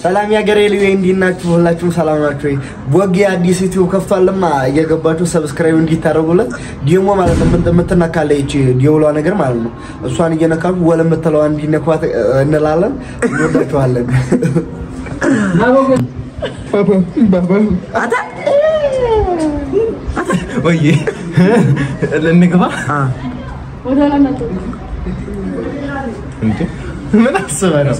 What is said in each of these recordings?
ሰላም ያገሬ ልዩ እንዴት ናችሁ? ሁላችሁም ሰላም ናችሁ ወይ? ቦጌ አዲስ ዩቲዩብ ከፍቷልማ እየገባችሁ subscribe እንዲታረጉለት ዲሞ ማለት ነው የምትነካለ ይቺ ዲውሏ ነገር ማለት ነው። እሷን እየነካችሁ ወለ የምትለዋ እንዲነኳት እንላለን። እንወዳችኋለን። አታ ወይ እንግባ። እንዴ ምን አስበህ ነው?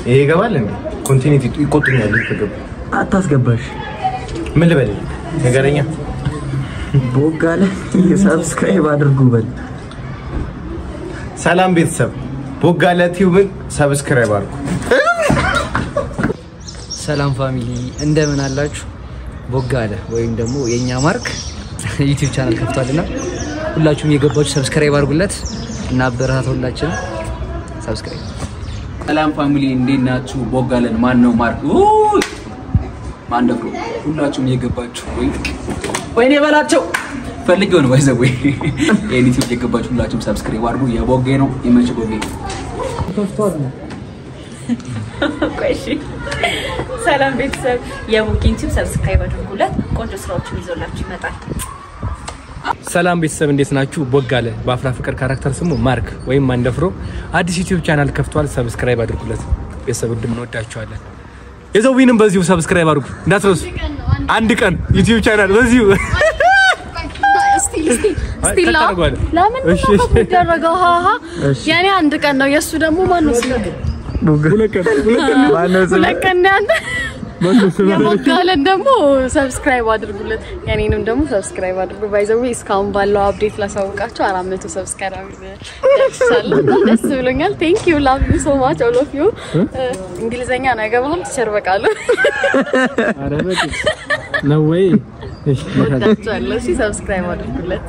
ይሄ ይገባል እንዴ? continuity ይቆጡኛል። ከገባ አታስገባሽ። ምን ልበል ነገረኛ። ቦጋለ subscribe አድርጉ በል። ሰላም ቤተሰብ፣ ቦጋለ ቲዩብን subscribe አድርጉ። ሰላም family እንደምን አላችሁ? ቦጋለ ወይም ደግሞ የኛ ማርክ ዩቲዩብ ቻናል ከፍቷልና ሁላችሁም የገባችሁ subscribe አድርጉለት እና አበረታቱ። ሁላችንም subscribe። ሰላም family እንዴት ናችሁ? ቦጋለን ማን ነው ማርክ ማን ደፍሮ ሁላችሁም የገባችሁ ወይ ወይኔ በላቸው ፈልጌው ነው ባይዘው ወይ ይሄን ዩቲዩብ የገባችሁ ሁላችሁም subscribe አድርጉ። የቦጌ ነው የመች ቦጌ ቆይ ሰላም ቤተሰብ፣ የቦጌን ቲዩብ subscribe አድርጉለት። ቆንጆ ስራዎችን ይዞላችሁ ይመጣል። ሰላም ቤተሰብ እንዴት ናችሁ? ቦጋለ በአፍላ ፍቅር character ስሙ ማርክ ወይም ማንደፍሮ አዲስ ዩቲዩብ ቻናል ከፍቷል። subscribe አድርጉለት። ቤተሰብ እንወዳችኋለን። የዘዊንም በዚሁ subscribe አድርጉ እንዳትረሱ። አንድ ቀን ዩቲዩብ ቻናል በዚሁ ለምን የሚደረገው? የኔ አንድ ቀን ነው፣ የእሱ ደግሞ ማነው? ሁለት ቀን ነው ያንተ። የቦጋለን ደግሞ subscribe አድርጉለት፣ የኔንም ደግሞ subscribe አድርጉ። By the way እስካሁን ባለው update ላሳውቃችሁ 400 subscribe ደርሻለሁ። ደስ ብሎኛል። Thank you, love you so much, all of you። እንግሊዘኛ ነው አይገባህም? Teacher በቃሉ ነው ወይ? ወዳችኋለሁ። እሺ subscribe አድርጉለት።